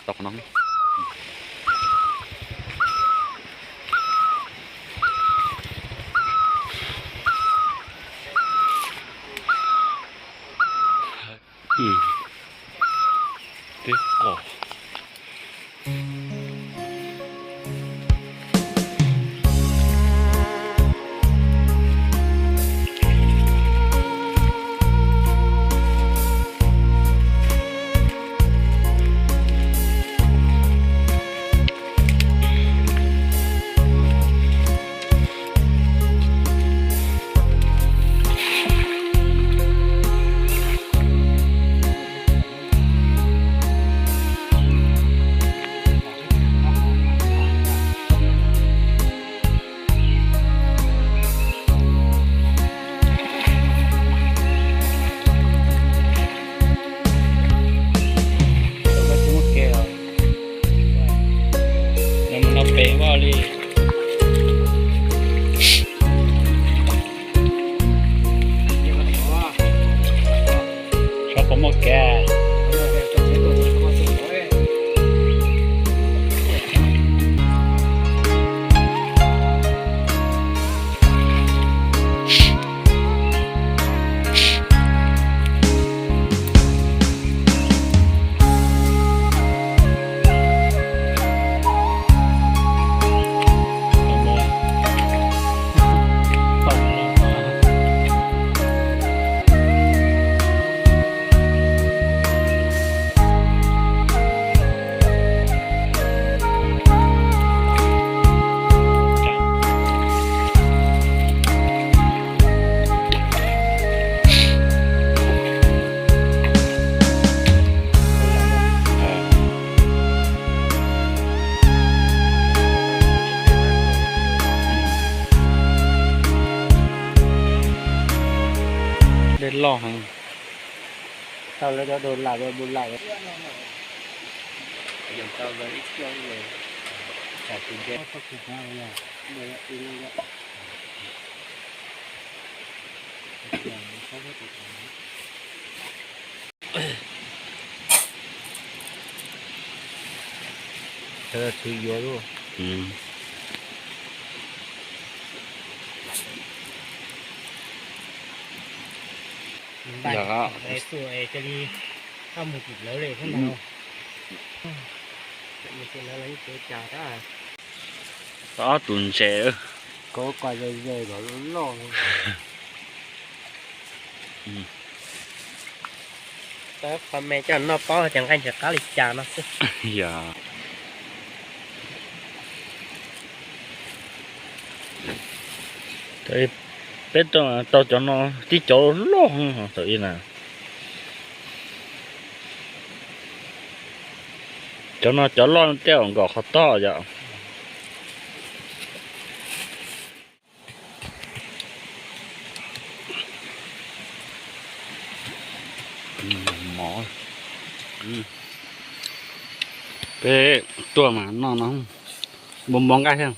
Tus ntses. Tib qos. Txhob pov muaj kev. Dej loj heev. Tau lawv cov dos las mus lawm. Txhob yuav. Ob tug ntses. Qhov me coj noj paub tias nqaij ntses qab li cas no xwb. Yog. Peb tau cov no tib cov loj thaum ub na. Cov no cov loj tej zaum nkaum qhov toj yom. Peb tuaj mas noj no, npua npua nqaij thiab,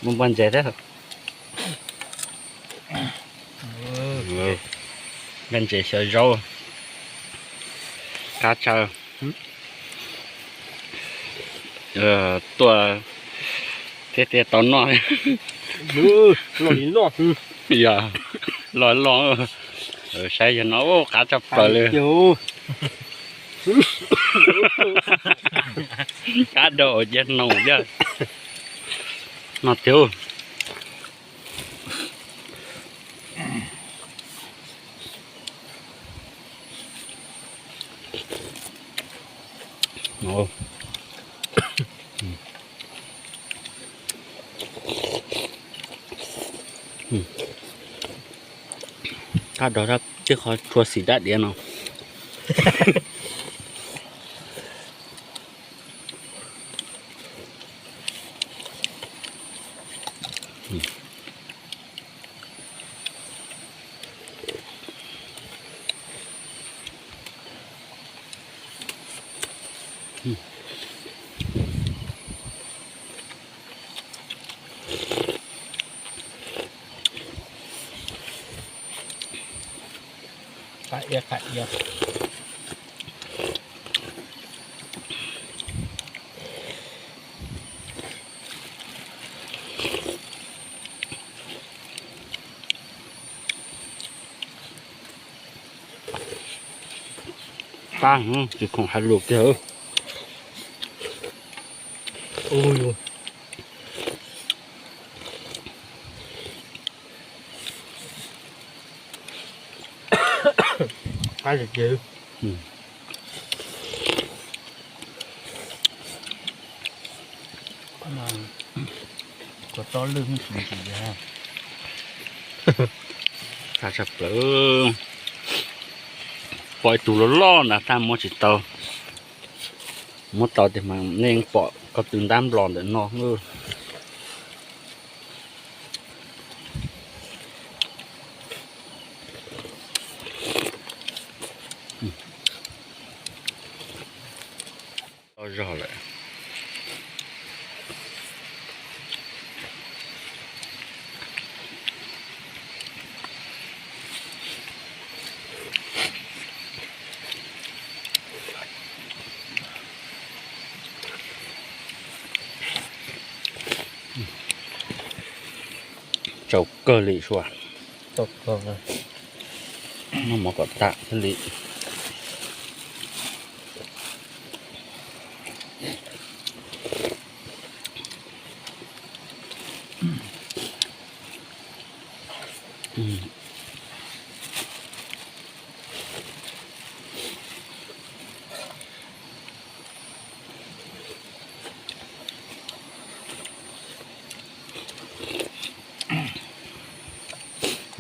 npua npua ntses thiab. Nqaij ntses xyaw zaub, qab tsawv. Tuaj thiab thiaj tau noj. Yog, loj loj. Saib yog no qab tshaj plaws li. Qab dau cia noog thiab. No tiag. Qab dau, tej qhov tshua xim dab diav no. Qab, tsis khoom hais lus kiag. Qab tiag tiag. Qab tshaj plaws. Pom ib tug loj loj na, tab muab tsis tau. Muab tau tiag mas nej pom ko tw ntab nplos ntawm no. Loj zog lawm. Tsaus kawg li sua. Noj mov kom tag thiaj li.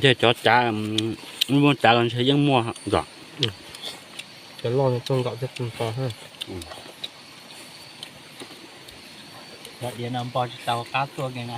Ntshe cov cav, muaj cav los ntshe yeej muaj yom. Cov loj no tuaj nkaum thiab kuj nto thiab. Cov diav no npo tsis tau qab tuaj kiag na.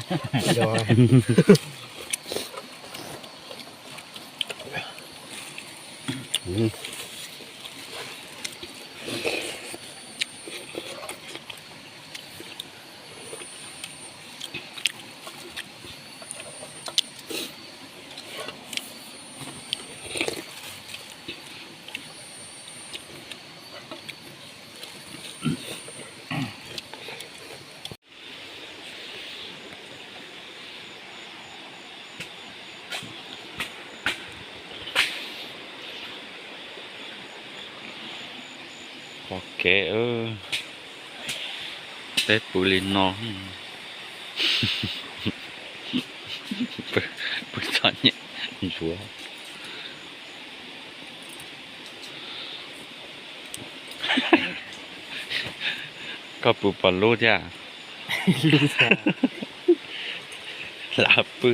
Qhov kev, peb pw li no, pw txom nyem ntsuav. Koj pw pom lub thiab? Lam pw,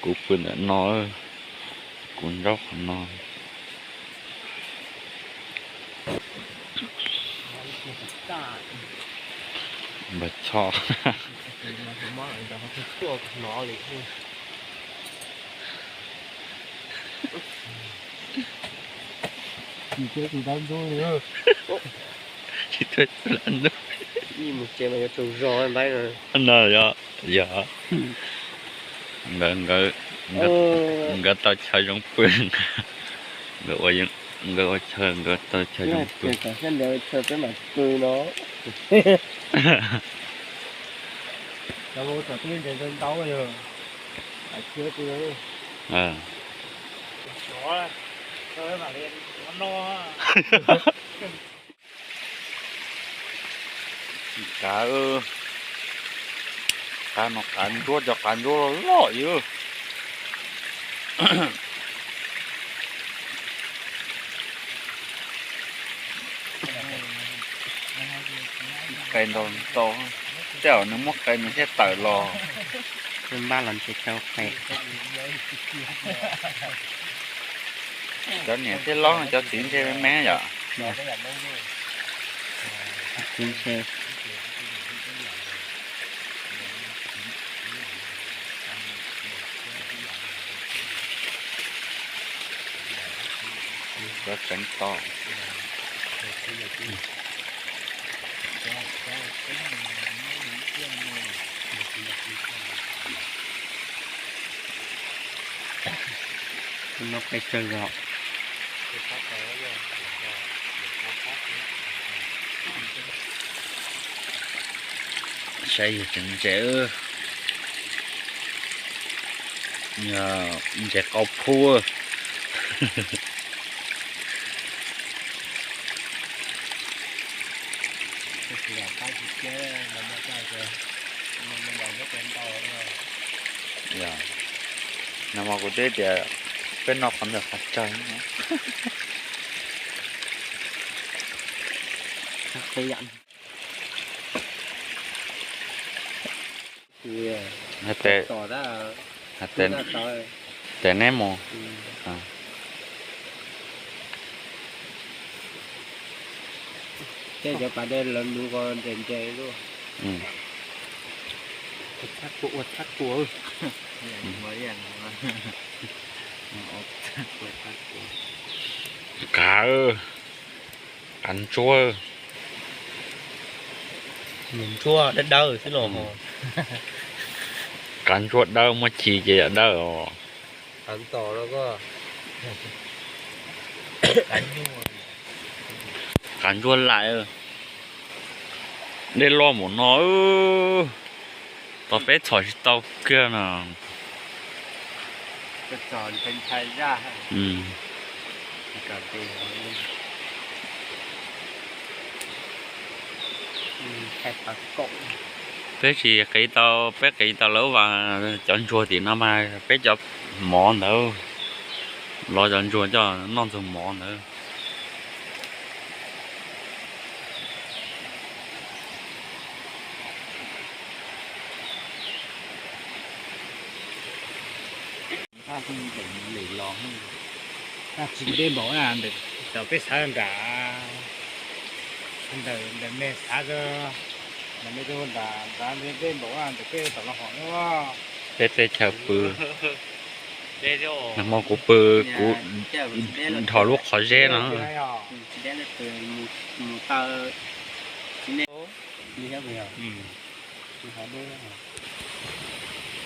kuv pw ntawm no, kuv nraub qhov no. Npawg Txho. Tsis tuaj tsis lab ntub. Mus tsev mas yuav tsaug zog npaib no. No yog, yog nkawd, nkawd, nkawd tau chaw zoo pw. Nkawd ua, nkawd ua chaw, nkawd tau chaw zoo pw. Siab ntev chaw peb mam pw no. Cov ua tom twb ntses ntau ntau yog. Kav, kav no kav ntsuab, cov kav ntsuab loj loj yog. Qe ntau ntau, tej zaum nws muab qe nws thiaj tawm los. Npaj los ntses tau qe. Cov niam thiab laub, cov txiv ntshe me me yom. Cov tseev to. No qe tsawg zog. Saib yus tseem ntses, ntses qau phub. Nag hmo kuv twb tias peb noj qhov ntawm qhov tsawg. Hais tias neb mus. Tej cov pas dej lawv nuv ko ntses ntses luaj. Kav, kav ntsuab. Ntsuab dawb dawb xwb los. Kav ntsuab dawb muab ci ces yam dawb os. Kav ntsuab laim. Dej loj npaum no, tos peb txhom tsis tau kiag na. Peb tsis qiv tau, peb qiv tau lawv ua cov ntsuag tim no mas peb cov mov ntawd, los cov ntsuag coj noj ntxuag mov ntawd. Tsis dej npaum ntawm peb xav nram, ntawm me xav, ntawm me nram nram dej npaum ntawm peb tom los hom. Peb teb chaws pw, nag hmo kuv pw, kuv dhos lub qhov zeb no.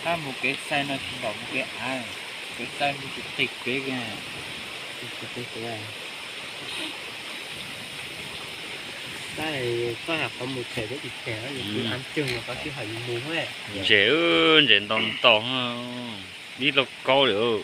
Tab mus kev xai no tsis npaum mus kev av, kev xai mus tsis qis kev. Tab koj hais qhov mus them thiab tsis them, yus pw av cwg los koj sij hawm yus mus. Ntses, ntses ntau ntau, ib lauj kaub lawm.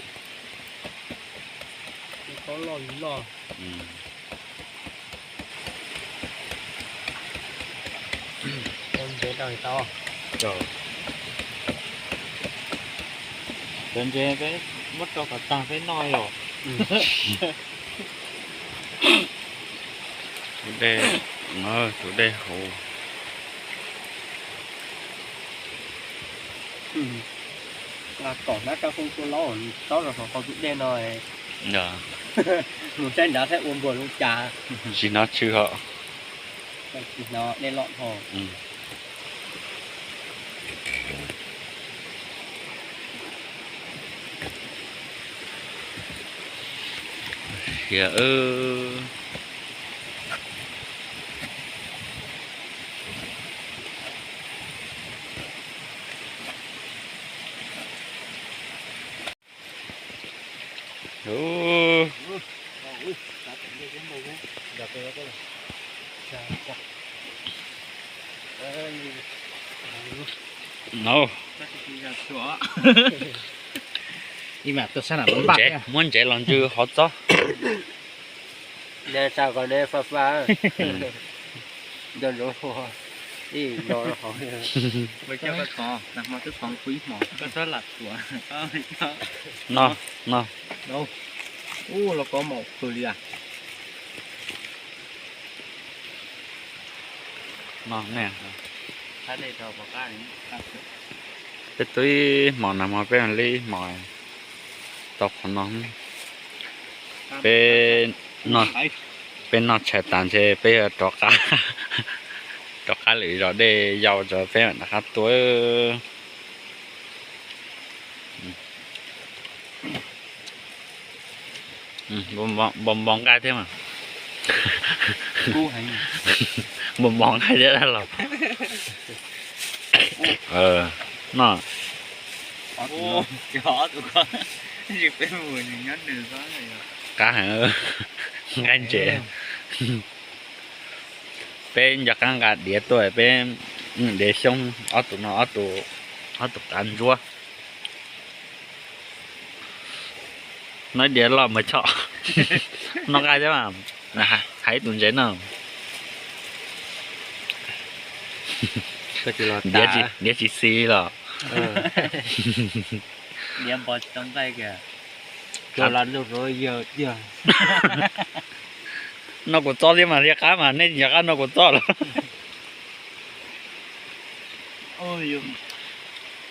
Cov ntses peb muab rau kom tag peb noj yom. Tus dej, tus dej hauv. Kom nab rau foo tua laub, tsob rau hauv qhov tus dej no. Mus saib nrad saib ua npuas zoo cas. Tsis hnov tsw hos. Tsis hnov dej loj dhau. No, muab ntsev los ntsw hov txob. No, no. Ub, los kov maum pw li as. No ne. Peb tub ib hmos nag hmo peb li ib hmos tau qhov no. Peb, peb noj tshais tas ntshe peb yuav rov qab, rov qab lwm zos dej yau tso peb mam rov qab tuaj. Npo npo nqaij thiab mas. Mus mos nqaij thiab los. No. Qab heev, nqaij ntses. Peb nco qab nqa diav tuaj, peb diav xyoob, ob tug no, ob tug qav ntsuab. No diav loj mas choj. No nqaij thiab mas, hais ib tug ntses no. Diav tsis xis los. No kuv txob thiab mas thiaj qab mas nej nco qab no kuv txob los.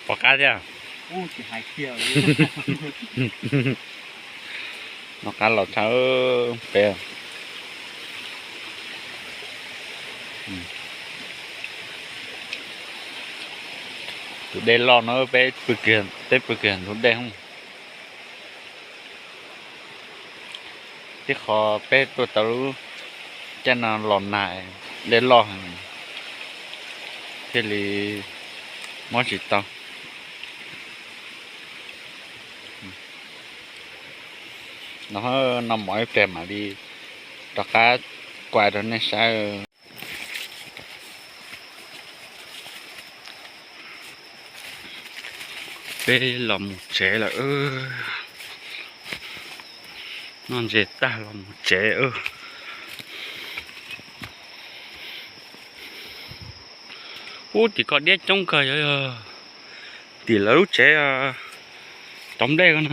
Pom qab thiab. No qab los tshaj pem. Tus dej loj no peb pw kiag ntug dej. Tib qho peb tuaj tau lub caij no los nag, dej loj heev, thiaj li muab tsis tau. No, no mov ib pliag mam li rov qab kuaj rau nej saib. Peb los mus tsev lawm. Noj ntses tag los mus tsev. Ub, tim ko diab coob kawg, yog tim lawv lub tsev cov nplej ko na.